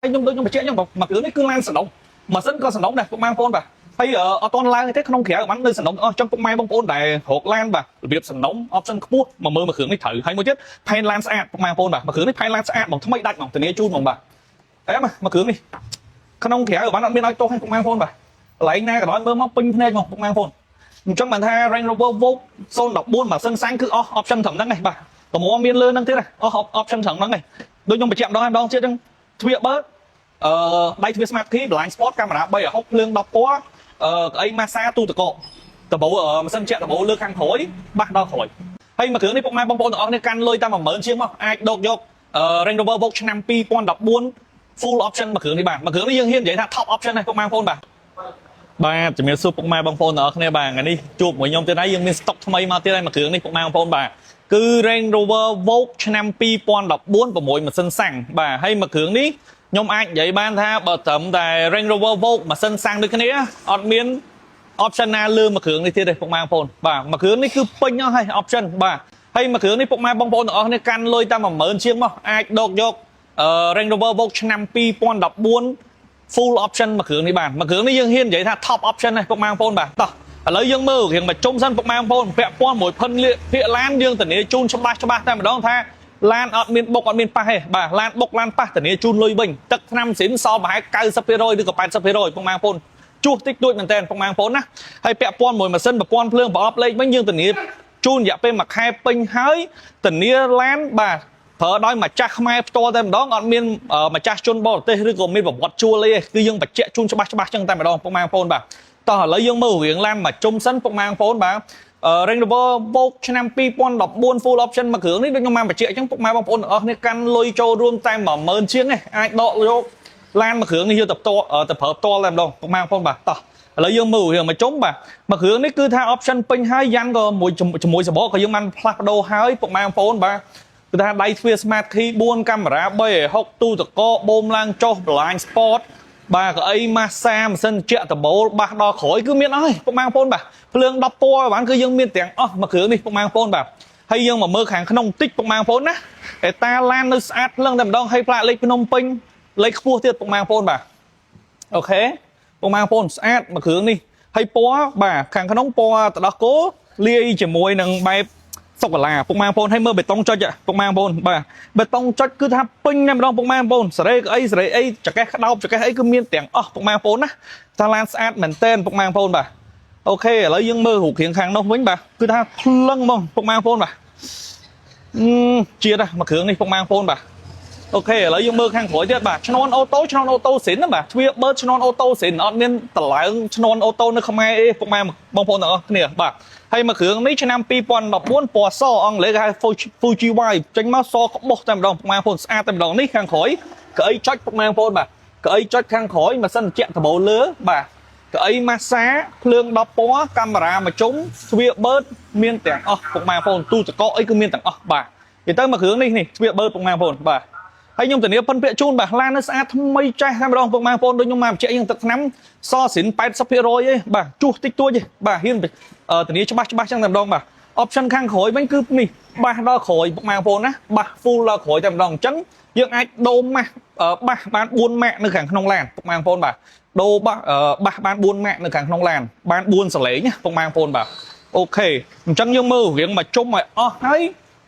ហើយខ្ញុំដូចខ្ញុំបញ្ជាក់អញ្ចឹងមួយគ្រឿងនេះគឺឡានសំណុំម៉ាស៊ីនក៏សំណុំដែរពុកម៉ែបងប្អូនបាទហើយអត់តន់ឡើងទេក្នុងក្រៅបាននៅសំណុំអស់អញ្ចឹងពុកម៉ែបងប្អូនដែលរកឡានបាទរបៀបសំណុំ option ខ្ពស់មកមើលមួយគ្រឿងនេះត្រូវហើយមួយទៀតផែនឡានស្អាតពុកម៉ែបងប្អូនបាទមួយគ្រឿងនេះផែនឡានស្អាតហ្មងថ្មីដាច់ហ្មងធានាជូនហ្មងបាទអែមមួយគ្រឿងនេះក្នុងក្រៅបានអត់មានឲ្យទោសទេពុកម៉ែបងប្អូនបាទកន្លែងណាក៏ដោយមើលមកពេញភ្នែកហ្មងពុកម៉ែបងប្អូនអញ្ចឹងបានថា Range Rover Vogue 014ម៉ាស៊ីនសាំងគឺអស់ option ត្រឹមហ្នឹងឯងបាទកម្រមានលើហ្នឹងទៀតអស់ option ត្រឹមហ្នឹងឯងដូចខ្ញុំបញ្ជាក់ម្ដងហើយម្ដងទៀតអញ្ចឹងទ្វារបើកដៃទ្វារ Smart Key Blind Spot កាមេរ៉ា360ភ្លើង10ពណ៌កៅអីម៉ាសាទូទឹកកកដបូម៉ាស៊ីនជែកដបូលើខាងក្រោយបាសដល់ក្រោយហើយមួយគ្រឿងនេះពុកម៉ែបងប្អូនទាំងអស់គ្នាកាន់លុយតាម10000ជាងមកអាចដកយកRange Rover Vogue ឆ្នាំ2014 full option មួយគ្រឿងនេះបាទមួយគ្រឿងនេះយើងហ៊ាននិយាយថា top option ណាពុកម៉ែបងប្អូនបាទបាទជំរាបសួរពុកម៉ែបងប្អូនទាំងអស់គ្នាបាទថ្ងៃនេះជួបមួយខ្ញុំទៀតហើយយើងមាន stock ថ្មីមកទៀតហើយមួយគ្រឿងនេះពុកម៉ែបងប្អូនបាទគឺ Range Rover Vogue ឆ្នាំ2014 6ម៉ាស៊ីនសាំងបាទហើយមួយគ្រឿងនេះខ្ញុំអាចនិយាយបានថាបើត្រឹមតែ Range Rover Vogue ម៉ាស៊ីនសាំងដូចគ្នាអត់មាន option ណាលើមួយគ្រឿងនេះទៀតទេពុកម៉ែបងប្អូនបាទមួយគ្រឿងនេះគឺពេញអស់ហើយ option បាទហើយមួយគ្រឿងនេះពុកម៉ែបងប្អូនទាំងអស់គ្នាកាន់លុយតាម10000ជាងមកអាចដកយកRange Rover Vogue ឆ្នាំ2014 full option មួយគ្រឿងនេះបាទមួយគ្រឿងនេះយើងហ៊ាននិយាយថា top option ណាពុកម៉ែបងប្អូនបាទតោះឥឡូវយើងមើលរៀងមកជុំសិនពុកម៉ែបងប្អូនពាក់ព័ន្ធមួយភិនលៀកភាកឡានយើងធានាជូនច្បាស់ច្បាស់តែម្ដងថាឡានអត់មានបុកអត់មានប៉ះទេបាទឡានបុកឡានប៉ះធានាជូនលុយវិញទឹកថ្នាំស៊ីនសល់ប្រហែល90%ឬក៏80%ពុកម៉ែបងប្អូនជួសតិចតួចមែនតើពុកម៉ែបងប្អូនណាហើយពាក់ព័ន្ធមួយម៉ាស៊ីនប្រព័ន្ធភ្លើងប្រអប់លេខវិញយើងធានាជូនរយៈពេល1ខែពេញហើយធានាឡានបាទប្រើដោយម្ចាស់ខ្មែរផ្ទាល់តែម្ដងអត់មានម្ចាស់ជនបរទេសឬក៏មានប្រវត្តិជួលអីទេគឺយើងបញ្ជាក់ជូនច្បាស់ច្បាស់ចឹងតែម្ដងពុកម៉ែបងប្អូនបាទតោះឥឡូវយើងមើលរឿងឡានមកជុំសិនពុកម៉ែបងប្អូនបាទ Range Rover Vogue ឆ្នាំ2014 full option មួយគ្រឿងនេះដូចខ្ញុំបានបញ្ជាក់អញ្ចឹងពុកម៉ែបងប្អូនទាំងអស់គ្នាកាន់លុយចូលរួមតែ10000ជាងឯងអាចដកយក ឡានមួយគ្រឿងនេះយកទៅផ្ទាល់ទៅប្រើផ្ទាល់តែម្ដងពុកម៉ែបងប្អូនបាទតោះឥឡូវយើងមើលរឿងមកជុំបាទមួយគ្រឿងនេះគឺថា option ពេញហើយយ៉ាន់ក៏មួយជាមួយសបកក៏យើងបានផ្លាស់ប្ដូរហើយពុកម៉ែបងប្អូនបាទគឺថាដៃទ្វារ Smart Key 4កាមេរ៉ា360ទូទឹកកកបូមឡើងចុះ blind spot បាទកៅអីម៉ាសាម៉ាស៊ីនត្រជាក់ដបូលបាសដល់ក្រោយគឺមានអស់ហើយពុកម៉ែបងប្អូនបាទភ្លើង10ពណ៌បានគឺយើងមានទាំងអស់មួយគ្រឿងនេះពុកម៉ែបងប្អូនបាទហើយយើងមកមើលខាងក្នុងតិចពុកម៉ែបងប្អូនណាអេតាឡាននៅស្អាតភ្លឹងតែម្ដងហើយផ្លាកលេខភ្នំពេញលេខខ្ពស់ទៀតពុកម៉ែបងប្អូនបាទ OK ពុកម៉ែបងប្អូនស្អាតមួយគ្រឿងនេះហើយពណ៌បាទខាងក្នុងពណ៌ទឹកដោះគោលាយជាមួយនឹងបែបសូកូឡាពុកម៉ែបងប្អូនឲ្យមើលបេតុងចុចពុកម៉ែបងប្អូនបាទបេតុងចុចគឺថាពេញតែម្ដងពុកម៉ែបងប្អូនសេរីអីសេរីអីចកេះក្តោបចកេះអីគឺមានទាំងអស់ពុកម៉ែបងប្អូនណាថាឡានស្អាតមែនទែនពុកម៉ែបងប្អូនបាទ OK ឥឡូវយើងមើលរូបរាងខាងនោះវិញបាទគឺថាភ្លឹងហ្មងពុកម៉ែបងប្អូនបាទអឺជាតិណាមួយគ្រឿងនេះពុកម៉ែបងប្អូនបាទ OK ឥឡូវយើងមើលខាងក្រោយទៀតបាទឈ្នាន់អូតូឈ្នាន់អូតូស៊ីនណាបាទទ្វារបឺតឈ្នាន់អូតូស៊ីនអត់មានតឡើងឈ្នាន់អូតូនៅខ្មែរអីពុកម៉ែបងប្អូនទាំងអស់គ្នាបាទហើយមួយគ្រឿងនេះឆ្នាំ2014ពណ៌សអង់គ្លេសគេហៅ Fuji White ចេញមកសក្បុសតែម្ដងពុកម៉ែបងប្អូនស្អាតតែម្ដងនេះខាងក្រោយកៅអីចុចពុកម៉ែបងប្អូនបាទកៅអីចុចខាងក្រោយម៉ាស៊ីនត្រជាក់ដបូលលើបាទកៅអីម៉ាសាភ្លើង10ពណ៌កាមេរ៉ាមួយជុំទ្វារបឺតមានទាំងអស់ពុកម៉ែបងប្អូនទូទឹកកកអីគឺមានទាំងអស់បាទនិយាយទៅមួយគ្រឿងនេះនេះទ្វារបឺតពុកម៉ែបងប្អូនបាទហើយខ្ញុំធានាពិនពាក្យជូនបាទឡាននៅស្អាតថ្មីចេះតែម្ដងពុកម៉ែបងប្អូនដូចខ្ញុំមកបញ្ជាក់យើងទឹកថ្នាំសស៊ីន80%ឯងបាទជួសតិចតួចឯងបាទហ៊ានធានាច្បាស់ច្បាស់ចឹងតែម្ដងបាទ option ខាងក្រោយវិញគឺនេះបាសដល់ក្រោយពុកម៉ែបងប្អូនណាបាស full ដល់ក្រោយតែម្ដងអញ្ចឹងយើងអាចដូរម៉ាស់បាសបាន4ម៉ាកនៅខាងក្នុងឡានពុកម៉ែបងប្អូនបាទដូរបាសបាសបាន4ម៉ាកនៅខាងក្នុងឡានបាន4សលេងណាពុកម៉ែបងប្អូនបាទ OK អញ្ចឹងយើងមើលរៀងមកជុំឲ្យអស់ហើ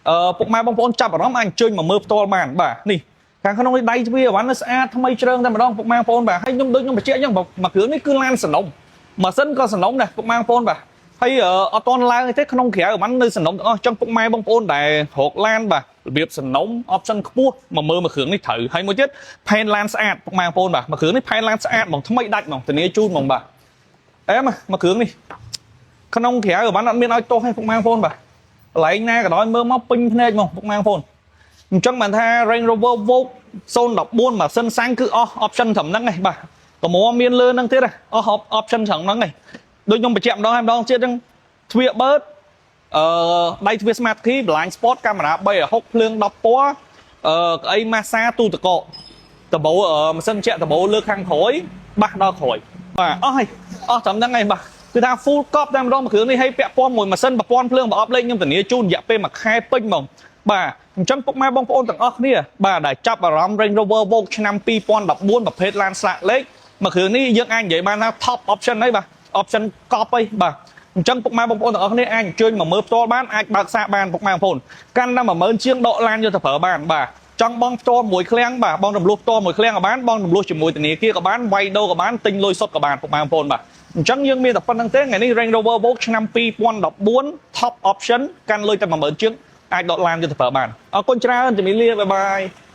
យអឺពុកម៉ែបងប្អូនចាប់អារម្មណ៍អាចអញ្ជើញមកមើលផ្ទាល់បានបាទនេះខាងក្នុងនេះដៃទ្វារអវ៉ាន់នៅស្អាតថ្មីច្រើងតែម្ដងពុកម៉ែបងប្អូនបាទហើយខ្ញុំដូចខ្ញុំបញ្ជាក់អញ្ចឹងមួយគ្រឿងនេះគឺឡានសំណុំម៉ាស៊ីនក៏សំណុំដែរពុកម៉ែបងប្អូនបាទហើយអត់តន់ឡើងទេក្នុងក្រៅអវ៉ាន់នៅសំណុំទាំងអស់អញ្ចឹងពុកម៉ែបងប្អូនដែលរកឡានបាទរបៀបសំណុំ option ខ្ពស់មកមើលមួយគ្រឿងនេះត្រូវហើយមួយទៀតផែនឡានស្អាតពុកម៉ែបងប្អូនបាទមួយគ្រឿងនេះផែនឡានស្អាតហ្មងថ្មីដាច់ហ្មងធានាជូនហ្មងបាទអែមមួយគ្រឿងនេះក្នុងក្រៅអវ៉ាន់អត់មានឲ្យទោសទេពុកម៉ែបងប្អូនបាទកន្លែងណាក៏ដោយមើលមកពេញភ្នែកហ្មងពុកម៉ែបងប្អូនអញ្ចឹងបានថា Range Rover Vogue 014ម៉ាស៊ីនសាំងគឺអស់ option ត្រឹមហ្នឹងឯងបាទកម្រមានលើហ្នឹងទៀតអស់ option ត្រឹមហ្នឹងឯងដូចខ្ញុំបញ្ជាក់ម្ដងហើយម្ដងទៀតហ្នឹងទ្វារបឺតដៃទ្វារ Smart Key Blind Spot កាមេរ៉ា360ភ្លើង10ពណ៌កៅអីម៉ាសាទូទឹកកកដបូម៉ាស៊ីនត្រជាក់ដបូលើខាងក្រោយបាសដល់ក្រោយបាទអស់ហើយអស់ត្រឹមហ្នឹងឯងបាទគឺថា full កប់តែម្ដងមួយគ្រឿងនេះឲ្យពាក់ព័ន្ធមួយម៉ាស៊ីនប្រព័ន្ធភ្លើងប្រអប់លេខខ្ញុំធានាជូនរយៈពេល1ខែពេញហ្មងបាទ អញ្ចឹងពុកម៉ែបងប្អូនទាំងអស់គ្នាបាទដែលចាប់អារម្មណ៍ Range Rover Vogue ឆ្នាំ2014ប្រភេទឡានស្លាកលេខមួយគ្រឿងនេះយើងអាចនិយាយបានថា top option ហើយបាទ option កប់អីបាទអញ្ចឹងពុកម៉ែបងប្អូនទាំងអស់គ្នាអាចអញ្ជើញមកមើលផ្ទាល់បានអាចបើកសាកបានពុកម៉ែបងប្អូនកាន់តែ10000ជាងដកឡានយកទៅប្រើបានបាទចង់បងផ្ទាល់មួយឃ្លាំងបាទបងរំលោះផ្ទាល់មួយឃ្លាំងក៏បានបងរំលោះជាមួយធនាគារក៏បានវាយដូរក៏បានទិញលុយសុទ្ធក៏បានពុកម៉ែបងប្អូនបាទអញ្ចឹងយើងមានតែប៉ុណ្្នឹងទេថ្ងៃនេះ Range Rover Vogue ឆ្នាំ2014 top option កាន់លុយតែ10000ជាងអាចដកឡានយកទៅប្រើបានអរគុណច្រើនជំរាបលា bye bye.